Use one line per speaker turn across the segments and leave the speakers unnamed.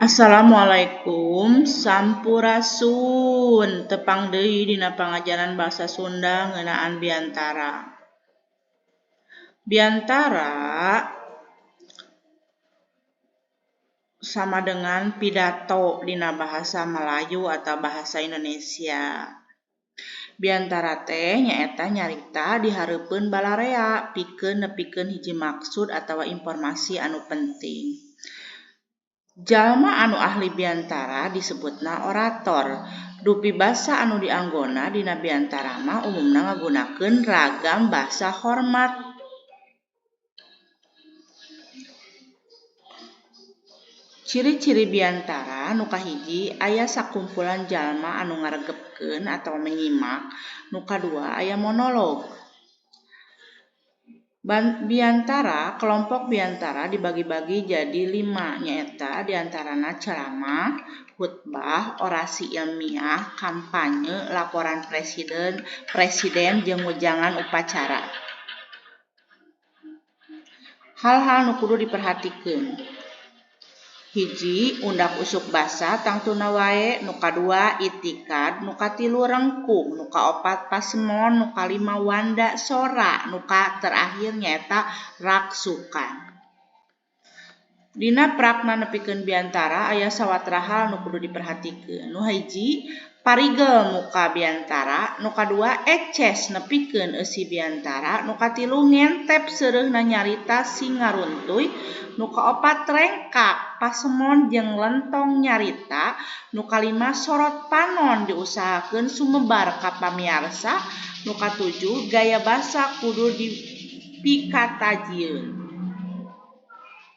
Assalamualaikum sampurasun tepang deui dina pangajaran basa Sunda ngeunaan biantara. Biantara sama dengan pidato dina bahasa Melayu atau bahasa Indonesia. Biantara teh nyaeta nyarita di hareupeun balarea pikeun nepikeun hiji maksud atawa informasi anu penting. Jalma anu ahli biantara disebutna orator. Dupi basa anu dianggona dina biantara mah umumna ngagunakeun ragam basa hormat. Ciri-ciri biantara nu kahiji aya sakumpulan jalma anu ngaregepkeun atawa menyimak, nu kadua aya monolog. Biantara kelompok biantara dibagi-bagi jadi lima nyaeta diantarana ceramah, khutbah, orasi ilmiah, kampanye, laporan presiden jeung wejangan upacara. Hal-hal nu kudu diperhatikeun. Hiji, undak usuk basa tangtuna wae, nu kadua itikad, nu katilu rengkung, nu kaopat pasemon, nu kalima wanda sora, nu terakhir nyaeta raksukan. Dina prakna nepikeun biantara aya sawatara hal nu kudu diperhatikeun. Nu hiji, parigel muka biantara, nu kadua eces nepikeun eusi biantara, nu katilu ngentep seureuhna nyarita sing ngaruntuy, nu kaopat rengkak pasemon jeung lentong nyarita, nu kalima sorot panon diusahakeun sumebar ka pamiarsa, nu katujuh gaya basa kudu dipikatajieun.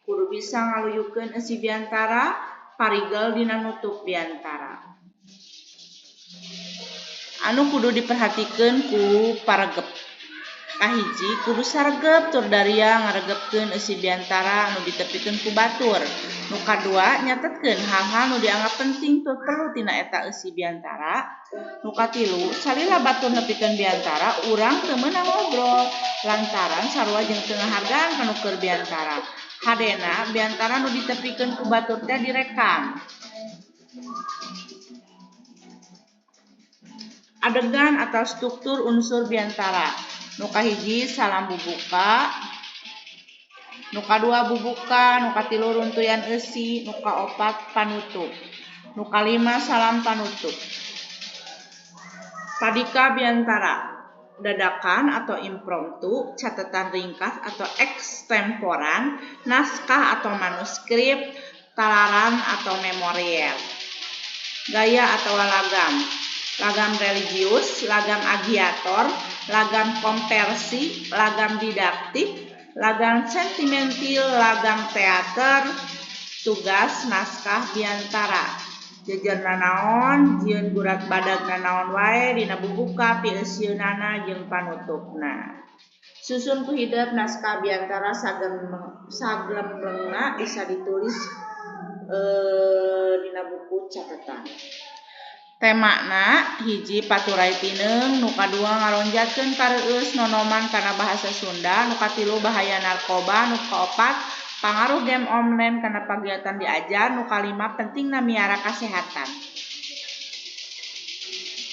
Kudu bisa ngaluyukeun eusi biantara, parigel dina nutup biantara. Anu kudu diperhatikeun ku paregep. Kahiji, kudu saregep tur daria ngaregepkeun eusi biantara anu ditepikeun ku batur. Nu kadua, nyatetkeun hal-hal nu dianggap penting tur perlu tina eta eusi biantara. Nu katilu, salila batur nepikeun biantara, urang teu meunang ngobrol lantaran sarua jeung teu ngahargaan ka nu keur biantara. Hadena biantara nu ditepikeun ku batur teh direkam. Adegan atau struktur unsur biantara. Nu kahiji salam bubuka, nu kadua bubuka, nu katilu runtuyan eusi, nu kaopat panutup, nu kalima salam panutup. Padika biantara dadakan atau impromptu, catatan ringkas atau ekstemporan, naskah atau manuskrip, talaran atau memorial. Gaya atau lagam. Lagam religius, lagam agiator, lagam konversi, lagam didaktik, lagam sentimental, lagam teater, tugas naskah biantara. Jejer nanaon, jieun gurat badag nanaon wae dina bubuka pieusieunnana jeung panutupna. Susun ku hidep naskah biantara sagemblengna bisa ditulis dina buku catatan. Temana hiji paturay tineung, nu kadua ngalonjatkeun kareueus nonoman kana bahasa Sunda, nu katilu bahaya narkoba, nu kaopat pangaruh game online kana pagiatan diajar, nu kalima pentingna miara kasehatan.